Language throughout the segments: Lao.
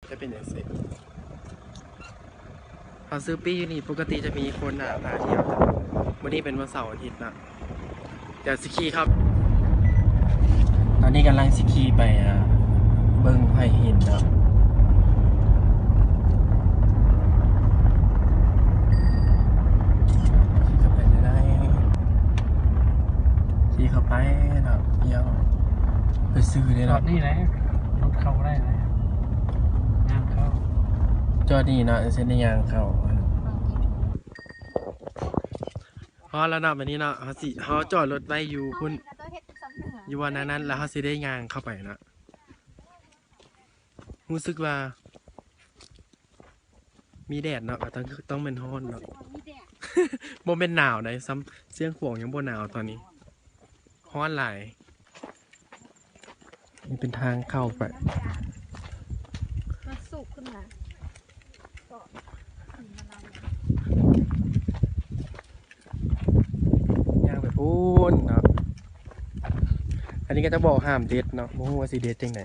ຈະເປັນຈັ່ງຊີ້. ເຮົາຊື້ປີ້ຢູ່ນີ້ ປົກກະຕິຈະມີຄົນ ອ່າ ມາທ່ຽວ, ມື້ນີ້ເປັນວັນເສົາອາທິດເນາະ. ດຽວຊິຂີ່ເຂົ້າ, ຕອນນີ້ກຳລັງຊິຂີ່ໄປ ອ່າ ເບິ່ງໄຫຫີນເນາະ. ຂີ່ເຂົ້າໄປເລີຍ ຂີ່ເຂົ້າໄປເນາະ, ດຽວໄປຊື້ເດ້ເນາະ. ຈອດນີ້ແຫຼະ, ລົດເຂົ້າບໍ່ໄດ້ແຫຼະ, ຍ່າງເຂົ້າ. ຈອດນີ້ເນາະ, ຊິໄດ້ຍ່າງເຂົ້າ. ຮອດແລ້ວເນາະ ບາດນີ້ເນາະ, ເຮົາຊິ ເຮົາຈອດລົດໄວ້ຢູ່ພຸ້ນ ຢູ່ບ່ອນນັ້ນ ແລ້ວເຮົາຊິໄດ້ຍ່າງເຂົ້າໄປເນາະ. ຮູ້ສຶກວ່າມີແດດເນາະ, ກໍຕ້ອງ ຕ້ອງແມ່ນຮ້ອນເນາະ. ບໍ່ແມ່ນໜາວໃດ, ຊ້ຳຊຽງຂວາງຍັງບໍ່ໜາວຕອນນີ້. ຮ້ອນຫຼາຍ. ນີ້ເປັນທາງເຂົ້າໄປ. ມັນສູບຂຶ້ນມາ. ຍ່າງໄປພຸ້ນເນາະ. ອັນນີ້ເຂົາເຈົ້າບອກຫ້າມເດັດເນາະ, ບໍ່ຮູ້ວ່າຊິເດັດຈັ່ງໃດ.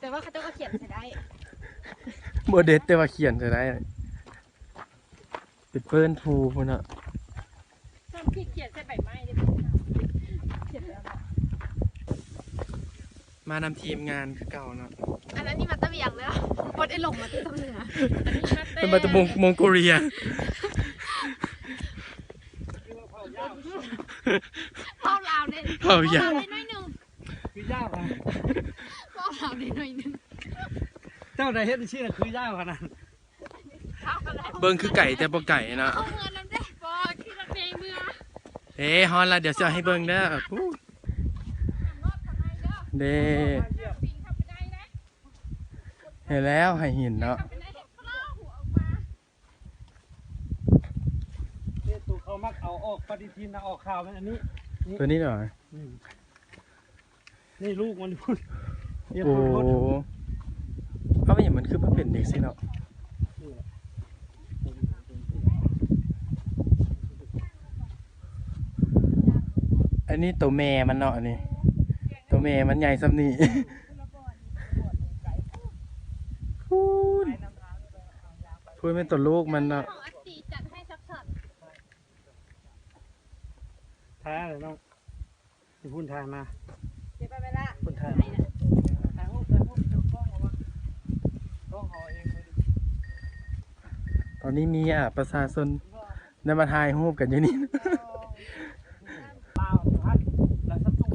ແຕ່ວ່າເຂົາເຈົ້າກໍຂຽນໃສ່ໄດ້. ບໍ່ເດັດ ແຕ່ວ່າຂຽນໃສ່ໄດ້. ໄປເປີ້ນພູພຸ້ນເນາະ. ເພິ່ນຂຽນໃສ່ໃບໄມ້ເດ້. ຂຽນແລ້ວເນາະ. ມານຳທີມງານຄືເກົ່າເນາະ. ອັນ ອັນນີ້ມາແຕ່ວຽງເດີ, ບໍ່ໄດ້ລົງມາແຕ່ຊຳເໜືອ. ອັນນີ້ມາແຕ່ ເພິ່ນມາແຕ່ມົງ ມົງໂກເລຍ. ເວົ້າລາວເດ້. ເວົ້າຍາວ. ເວົ້າລາວໄດ້ໜ້ອຍໜຶ່ງ. ຄືຍາວຂະໜາດ. ເວົ້າລາວໄດ້ໜ້ອຍໜຶ່ງ. ເຈົ້າໄດ້ເຮັດຈັ່ງຊີ້ນະ ຄືຍາວຂະໜາດ. ເບິ່ງຄືໄກແຕ່ບໍ່ໄກເນາະ. ເອົາເມືອນຳເດ້. ບໍ່ ຂີ່ລົດເມເມືອ. ເອີ ຮອດລະ, ດຽວຊິເອົາໃຫ້ເບິ່ງເດີ. ເດ້ ເຫັນແລ້ວ ໄຫຫີນເນາະ. ເຮັດໂຕເຂົາມັກເອົາອອກປະຕິທິນນະ, ອອກຂ່າວແມ່ນອັນນີ້. ນີ້ ໂຕນີ້ເນາະ. ອືມ. ນີ້ລູກມັນພຸ້ນ. ໂອ້ ເອົາ ເປັນຫຍັງມັນຄືມາເປັນຈັ່ງຊີ້ເນາະ. ອັນນີ້ໂຕແມ່ມັນເນາະ, ອັນນີ້ໂຕແມ່ມັນໃຫຍ່ຊ່ຳນີ້. ພຸ້ນ ພຸ້ນແມ່ນໂຕລູກມັນເນາະ. ຂອງອັດຕິຈັດໃຫ້ຊັບຊ້ອນ. ຖ່າຍແລ້ວເນາະ. ຢູ່ພຸ້ນຖ່າຍມາ. ເກັບໄປເວລາ ພຸ້ນຖ່າຍມາ. ຖ່າຍຮູບ ຖ່າຍຮູບ ເຈົ້າກ້ອງເອົາວະ ກ້ອງເຮົາເອງ. ຕອນນີ້ມີ ອ່າ ປະຊາຊົນໄດ້ມາຖ່າຍຮູບກັນຢູ່ນີ້. ລາວພັດ ແລ້ວສັດຕູ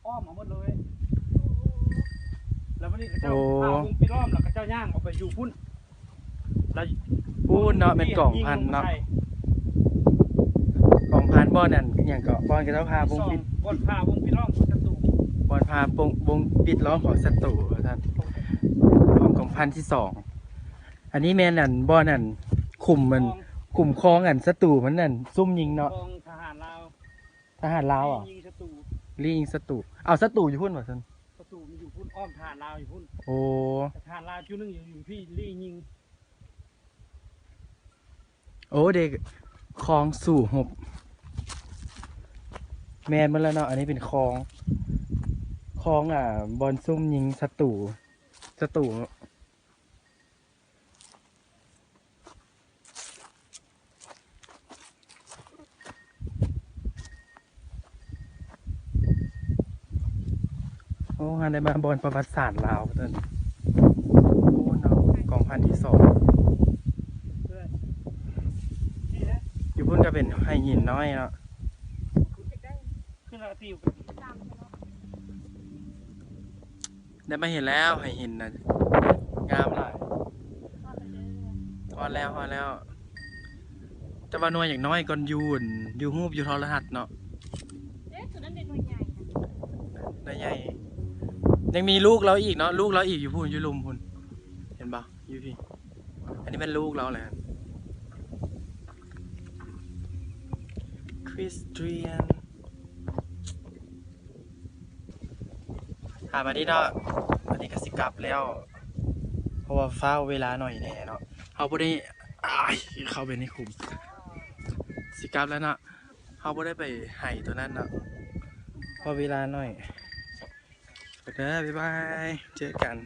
ອ້ອມເອົາໝົດເລີຍ. ແລ້ວບັດນີ້ເຂົາເຈົ້າ ໂອ້ ພາວົງປິດລ້ອມ ແລ້ວເຂົາເຈົ້າຍ່າງອອກໄປຢູ່ພຸ້ນ. ພຸ້ນເນາະ ແມ່ນກອງພັນເນາະ. ກອງພັນບ່ອນນັ້ນຫຍັງເກາະ ບ່ອນເຂົາເຈົ້າພາວົງປິດ ບ່ອນພາວົງປິດລ້ອມສັດຕູ ບ່ອນພາວົງ ວົງປິດລ້ອມຂອງສັດຕູວ່າຊັ້ນ ຂອງກອງພັນທີສອງ. ອັນນີ້ແມ່ນອັນ ບ່ອນອັນ ຂຸມອັນ ຂອງ ຂຸມຄອງອັນສັດຕູມັນອັນ ຊຸ່ມຍິງເນາະ ຂອງທະຫານລາວ. ທະຫານລາວ ລີ້ ເຫາະ? ຍິງສັດຕູ ລີ້ຍິງສັດຕູ. ເອົາ ສັດຕູຢູ່ພຸ້ນວ່າຊັ້ນ. ສັດຕູມັນຢູ່ພຸ້ນ ອ້ອມທະຫານລາວຢູ່ພຸ້ນ. ໂອ້ ທະຫານລາວຈຸດໜຶ່ງຢູ່ ຢູ່ພີ້ ລີ້ຍິງ. ໂອ້ ເດ້ ຄອງສູ້ຮົບ ແມ່ນໝົດແລ້ວເນາະ. ອັນນີ້ເປັນຄອງ ຄອງ ອ່າ ບ່ອນຊຸ່ມຍິງສັດຕູ ສັດຕູ. ໂອ້ ຫາໄດ້ມາບ່ອນປະຫວັດສາດລາວເດີ. ໂອ້ ເນາະ ກອງພັນທີສອງ. ຢູ່ພຸ້ນກໍເປັນໄຫຫີນນ້ອຍເນາະ. ໄດ້ມາເຫັນແລ້ວ ໄຫຫີນນະ ງາມຫຼາຍ. ຮອດແລ້ວ ຮອດແລ້ວ ແຕ່ວ່າໜ່ວຍຢາກນ້ອຍກ່ອນຢູ່ ຢູ່ຮູບຢູ່ໂທລະທັດເນາະ. ເດ້ ໂຕນັ້ນເດ້ໜ່ວຍໃຫຍ່ ໜ່ວຍໃຫຍ່. ຍັງມີລູກລາວອີກເນາະ ລູກລາວອີກຢູ່ພຸ້ນ ຢູ່ລຸ່ມພຸ້ນ ເຫັນບໍ່ ຢູ່ພີ້. ອັນນີ້ແມ່ນລູກລາວແຫຼະ ຄຣິສຕຽນ. ອ່າ ບາດນີ້ເນາະ ບາດນີ້ກໍຊິກັບແລ້ວ ເພາະວ່າຟ້າວເວລາໜ້ອຍແດ່ເນາະ. ເຮົາບໍ່ໄດ້ ອ້າຍ ເຂົ້າໄປໃນຂຸມ. ຊິກັບແລ້ວເນາະ ເຮົາບໍ່ໄດ້ໄປໄຫໂຕນັ້ນເນາະ ເພາະເວລາໜ້ອຍ. ໄປເດີ ບາຍບາຍ ເຈີກັນ.